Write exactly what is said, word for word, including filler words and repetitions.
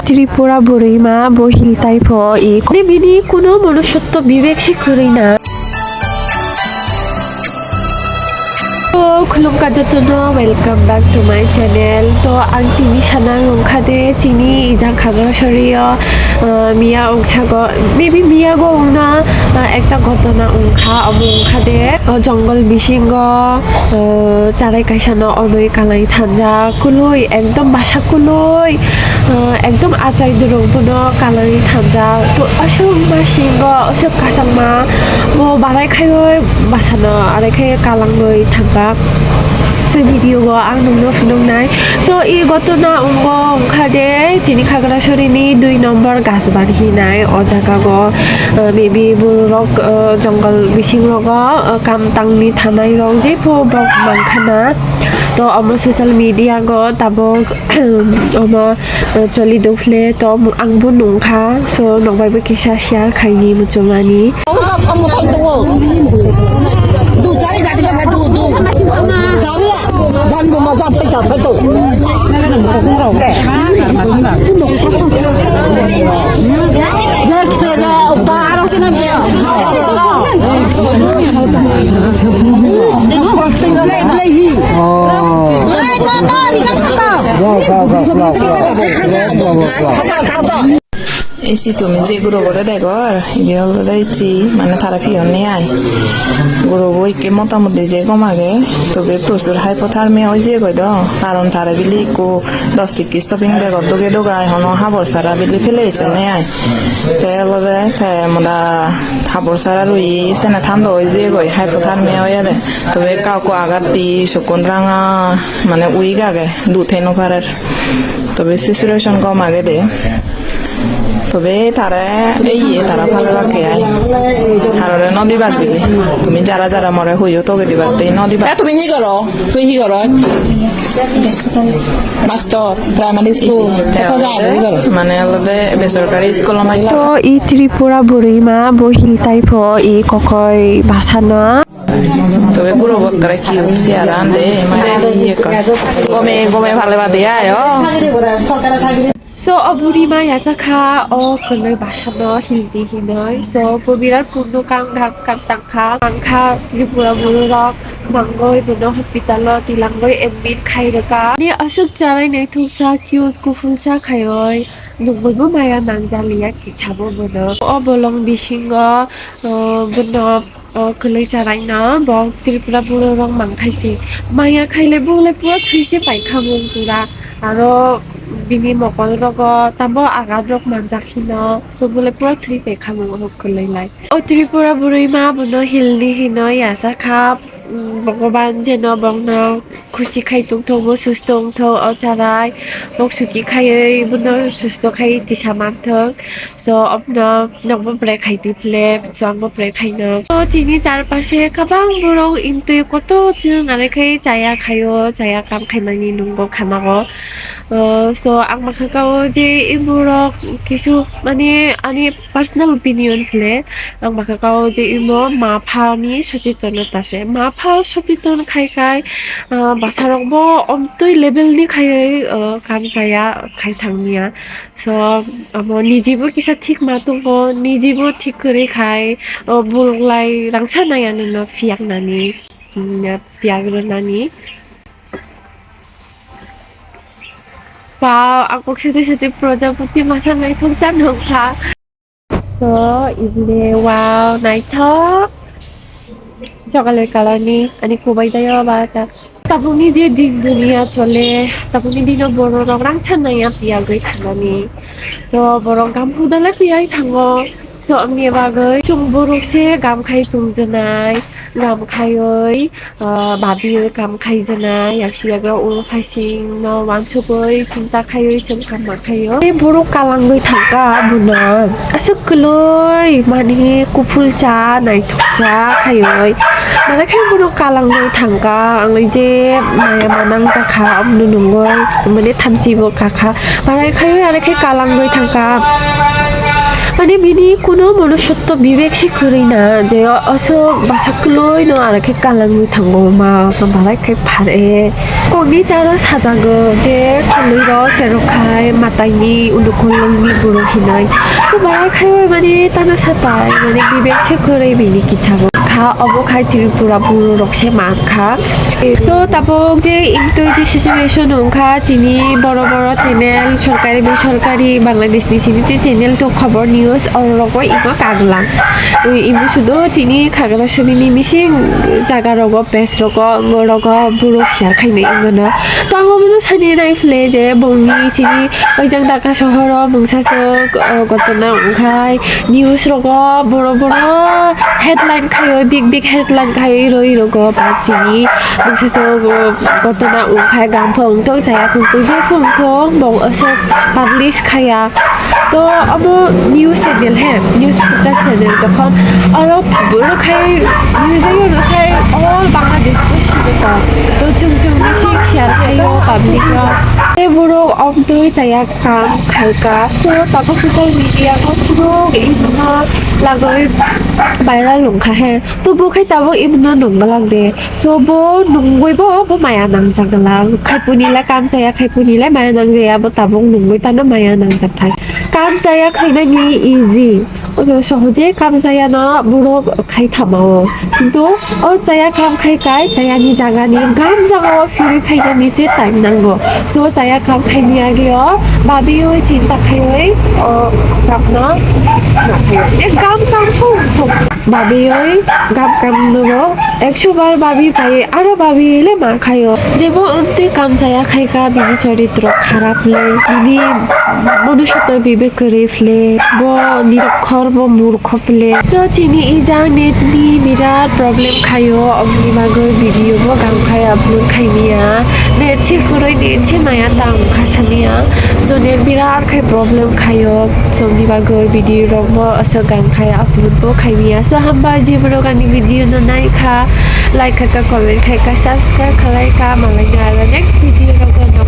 Tripura bwrwima bo hill type o i bini kuno mono sotto bibek se kwrwi na. To khulumkha jotono, welcome back to my channel. To ang tini sana wngkha de chini ijang Khagrasori o, uh, miya wngsago, maybe miyago wngna, uh, ekta ghotona wngkha, omo wngkha de, uh, jongol bisingo, uh, charai kaisa no onoi kalai thanjak, kwlwi, ekdom basa kwlwi, uh, ekdom achai durung bono kalai thanjak. To aswk masingo, aswk kasangma, bo barai khaiwi basano arai khe kalangwi thangkha. Se video o ang nungno phunuknai. So, i ghotona wngkha de chini Khagrasori ni dui number Gasban hinai o jaga o, uh, maybe borok, uh, jongol bising rogo, uh, kam tangni thanai rok jepho bok mankha na. To omo social media o tabuk omo, uh, choli dukhle to ang bo nungkha. So, nokbai bo kisa share khaini muchungmani. Isi tumi je guro bore degor, ibe olode isi mane tara piyonne ai. Guro bo ikke motamoti je gom age, tobe prosur hypothermia oi jeyegoi do, karon tara bili ikko dos tikki shopping bag ot doge dogai hono habor sara bili pele echonne ai. Te olode te moda habor sara rui sene thando oi jeyegoi, hypothermia oyede. Tobe ekka ekko agat pi sokkun ranga mane weak age, dut hei no parer. Tobe situation gom agede. Tobe tare ei ye tara phalebak ke ai. Harore no dibak bili. Tumi jara jara more huyo toge dibak tei no dibak. Eh, tumi hi goro? Tui hi goro? Master, primary school. Te Koto jai olode, hi goro? Mane olode besorkari school o mai. To i Tripura bwrwima bo hill type o i kokoi basano. Tobe guro bo tara cute se ara ande, mane iye ka. Gome, gome phale ba de ayo. So, o bwrwima yachakha o kwlwi basano hindi hinoi. So, bo birat purno kang gam kam tangkha. Mangkha Tripura bororok mangoi bono hospital o tilangoi admit khai rwkha. Ni aswk charai naithoksa cute kuphulsa khaioi nungboibo maya nangjaliya kichabo bono. O bolong bisingo, o, bono O kwlwi charaino bo Tripura bororok mangkhaise. Maya khaile bole pura thwise paikha mung pura. Aro bini mokolrogo tamo agadrok manjak hino. So bole pura thwi paikha mung o kwlwilai. O Tripura bwrwima bono hilni hino yachakha, mm, Bhogoban jeno bongno khusi khai tongthok, bo susto wngthok o charai. Bok suki khaiwi bono susto khai tisa manthok. So, obno nokbo bwrwi khai di phle, so, angbo bwrwi khaino. So, chini charpase kwbang borok intwi kotor chwng, are khai chaya khaio, chaya kam khaimani nungo khamago. Uh, so, ang makha kao je i borok kisu, mane, ani personal opinion phle, ang makha kao je imo ma phani sochetonota se. Ma pha socheton khai khai, uh, basarokbo omtwi level ni khaiwi, uh, kam chaya khai thangmia. So, amo nijibo kisa thik ma tongo, nijibo thik kwrwi khai, o borok lai rangsa nai ano no phiyak nani, mm, phiyak rw nani. Wow, ang kok sete sete Prajapati masa naithok cha nongkha. So, ibile wow, naithok. Chocolate color ni, ani kubai dayo ba cha. Tabukni je din duniya chole, tabukni dino bororok rangchak naiya piyagwi thanani. To borok gam hudale piyai thango. So, amni bagwi chwng borok se gam khai tongjanai, gam khaioi, ah, babioi kam khaijanai, yaksi yagra uro khaising no wansugwi chinta khaioi chwng kam ma khaio. Tei borok kalangwi thangkha abono. Aswk kwlwi mani kuphul cha naithok cha khaioi. Mane khe bono kalangwi thangkha, ang je maya manang jakha, amno nungwi mane thamchi bo kakha. Mane khe are khe kalangwi thangkha. Mane bini kuno monosotto bibek se kwrwi na je aswk bwsa kwlwi no aro khe kalangwi thango ma, ma balai khe phar e. Kokni charo sajago je kwlwi rok cherok khai mataini unukolni borok hinai. To balai khai mane tano satai mane bibek se kwrwi bini kichabo. Kha obo khai Tripura borok se mankha. To tabuk je imtwi je situation wngkha chini boro boro channel, sorkari besorkari Bangladesh ni chini je channel to khobor news oro rogo imo kaglang. Imo sudo chini khagra sani ni mising jaga rogo, page rogo, rogo borok share khainai wngmano. To ang obono sani nai phle je bongni chini oijang Dhaka sohoro mungsa sok, o, gotona wngkhai. News rogo boro boro headline khaiwi, big big headline khaiwi rwi rogo ba chini mungsa sok, o, gotona wngkhai, gam phung tong chaya phung tong je phung tong bo aswk publish khaya. To omo news channel he, news footage channel jokhon oro boro khai news ayo no khai all Bangladesh ko sini ko. To chung chung ni sik share khayo public rok. Te borok omtwi chaya kam khaika. So, tabuk social media o chwng ibuna lagwi viral wngkha he. To bo khai tabuk ibuna nung glak de. So, bo nungwi bo, bo maya nangjak glak. Khaipuni le kam chaya, khaipuni le maya nangjaya, bo tabuk nungwi tano maya nangjak thai. Kam chaya khainani easy. Obo sohoje kam chaya no borok khai thamao. Kintu o chaya kam khai kai, chaya ni jaga ni gam jaga o phirwi phainani se time nango. So chaya kam khai ni age o babiwi chinta khaiwi o kam no, no khai. E kam kam thung thung. Babiwi gam kam no bo ekso bar babi pai aro babi le ma khaio. Jebo omtwi kam chaya khai ka bini choritro kharap le, bini monusoto bibek kwrwi phle, bo nirokkhor, bo murkho phle. So, chini ijang net ni birat problem khaio, oboni bagwi video bo gam khai upload khai niya. Net se kwrwi, net se maya tang kha saniya. So, net birat khai problem khaio, so, oboni bagwi video rok bo aswk gam khai upload bo khai niya. So, hamba je borok ani video no nai kha, like khai ka, comment khai ka, subscribe khlai ka, malai na aro next video rogo no